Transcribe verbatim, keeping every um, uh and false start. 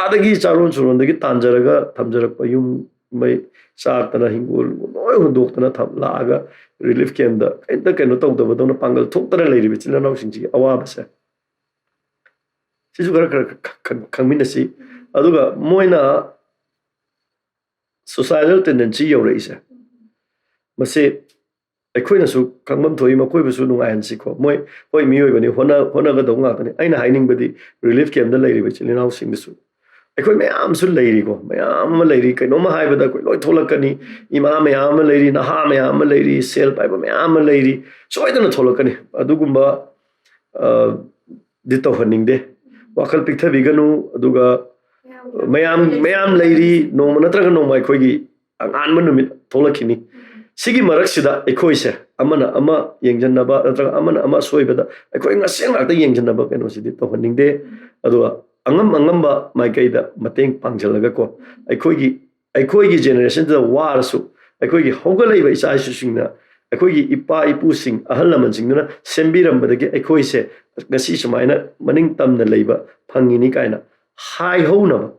ꯑꯗꯒꯤ ꯆꯥꯔꯣꯟ ꯁꯨꯔꯣꯟꯗꯒꯤ ꯇꯥꯟꯖꯔꯒ ꯊꯝꯖꯔꯛꯄ ꯌꯨꯝ ꯃꯩ ꯆꯥꯛꯇꯅ ꯍꯤꯡꯒꯣꯜ ꯂꯣꯏ ꯍꯨꯟꯗꯣꯛꯇꯅ ꯊꯝ-, ꯂꯥꯛꯑꯒ ꯔꯤꯂꯤꯐ ꯀꯦꯝꯗ ꯀꯩꯝꯇ ꯀꯩꯅꯣ ꯇꯧꯗꯕꯗꯧꯅ ꯄꯥꯡꯒꯜ ꯊꯣꯛꯇꯅ ꯂꯩꯔꯤꯕ ꯏꯆꯤꯜ ꯏꯅꯥꯎꯁꯤꯡꯁꯤꯒꯤ ꯑꯋꯥꯕꯁꯦ ꯁꯤꯁꯨ ꯈꯔ ꯈꯔ ꯈ-, ꯈ-, ꯈꯪꯃꯤꯟꯅꯁꯤ꯫ ꯑꯗꯨꯒ ꯃꯣꯏꯅ suicidal tendency ꯌꯧꯔꯛꯏꯁꯦ, ꯃꯁꯤ ꯑꯩꯈꯣꯏꯅꯁꯨ ꯈꯪꯐꯝ ꯊꯣꯛꯏ, ꯃꯈꯣꯏꯕꯨꯁꯨ ꯅꯨꯡꯉꯥꯏꯍꯟꯁꯤꯀꯣ꯫ ꯃꯣꯏ, ꯍꯣꯏ, ꯃꯤꯑꯣꯏꯕꯅꯤ, ꯍꯣꯠꯅ-, ꯍꯣꯠꯅꯒꯗꯧꯕ ꯉꯥꯛꯇꯅꯤ꯫ ꯑꯩꯅ ꯍꯥꯏꯅꯤꯡꯕꯗꯤ ꯔꯤꯂꯤꯐ ꯀꯦꯝꯗ ꯂꯩꯔꯤꯕ ꯏꯆꯤꯜ ꯏꯅꯥꯎꯁꯤꯡꯗꯁꯨ ꯑꯩꯈꯣꯏ ꯃꯌꯥꯝꯁꯨ ꯂꯩꯔꯤꯀꯣ, ꯃꯌꯥꯝ ꯑꯃ ꯂꯩꯔꯤ꯫ ꯀꯩꯅꯣꯝꯃ ꯍꯥꯏꯕꯗ ꯑꯩꯈꯣꯏ ꯂꯣꯏ ꯊꯣꯛꯂꯛꯀꯅꯤ꯫ ꯏꯃꯥ ꯃꯌꯥꯝ ꯑꯃ ꯂꯩꯔꯤ, ꯅꯍꯥ ꯃꯌꯥꯝ ꯑꯃ ꯂꯩꯔꯤ, ꯁꯦꯜ ꯄꯥꯏꯕ ꯃꯌꯥꯝ ꯑꯃ ꯂꯩꯔꯤ, ꯁꯣꯏꯗꯅ ꯊꯣꯛꯂꯛꯀꯅꯤ꯫ ꯑꯗꯨꯒꯨꯝꯕ, ꯑ, ꯗꯤ ꯇꯧꯍꯟꯅꯤꯡꯗꯦ꯫ ꯋꯥꯈꯜ ꯄꯤꯛꯊꯕꯤꯒꯅꯨ꯫ ꯑꯗꯨꯒ ꯃꯌꯥꯝ, ꯃꯌꯥꯝ ꯂꯩꯔꯤ, ꯅꯣꯡꯃ ꯅꯠꯇ꯭ꯔꯒ ꯅꯣꯡꯃ ꯑꯩꯈꯣꯏꯒꯤ ꯑꯉꯥꯟꯕ ꯅꯨꯃꯤꯠ ꯊꯣꯛꯂꯛꯈꯤꯅꯤ꯫ ꯁꯤꯒꯤ ꯃꯔꯛꯁꯤꯗ ꯑꯩꯈꯣꯏꯁꯦ ꯑꯃꯅ ꯑꯃ ꯌꯦꯡꯁꯤꯟꯅꯕ ꯅꯠꯇ꯭ꯔꯒ ꯑꯃꯅ ꯑꯃ ꯑꯁꯣꯏꯕꯗ ꯑꯩꯈꯣꯏ ꯃꯁꯦꯟ ꯉꯥꯛꯇ ꯌꯦꯡꯁꯤꯟꯅꯕ ꯀꯩꯅꯣꯁꯤꯗꯤ ꯇꯧꯍꯟꯅꯤꯡꯗꯦ꯫ ꯑꯗꯨꯒ ꯑꯉꯝ ꯑꯉꯝꯕ ꯃꯥꯏꯀꯩꯗ ꯃꯇꯦꯡ ꯄꯥꯡꯁꯤꯜꯂꯒꯀꯣ, ꯑꯩꯈꯣꯏꯒꯤ, ꯑꯩꯈꯣꯏꯒꯤ ꯖꯦꯅꯦꯔꯦꯁꯟꯗ ꯋꯥꯔꯁꯨ, ꯑꯩꯈꯣꯏꯒꯤ ꯍꯧꯒꯠꯂꯛꯏꯕ ꯏꯆꯥ ꯏꯁꯨꯁꯤꯡꯅ ꯑꯩꯈꯣꯏꯒꯤ ꯏꯄꯥ ꯏꯄꯨꯁꯤꯡ, ꯑꯍꯜ ꯂꯃꯟꯁꯤꯡꯗꯨꯅ ꯁꯦꯝꯕꯤꯔꯝꯕꯗꯒꯤ ꯑꯩꯈꯣꯏꯁꯦ ꯉꯁꯤ ꯁꯨꯃꯥꯏꯅ ꯃꯅꯤꯡ ꯇꯝꯅ ꯂꯩꯕ ꯐꯪꯉꯤꯅꯤ ꯀꯥꯏꯅ ꯍꯥꯏꯍꯧꯅꯕ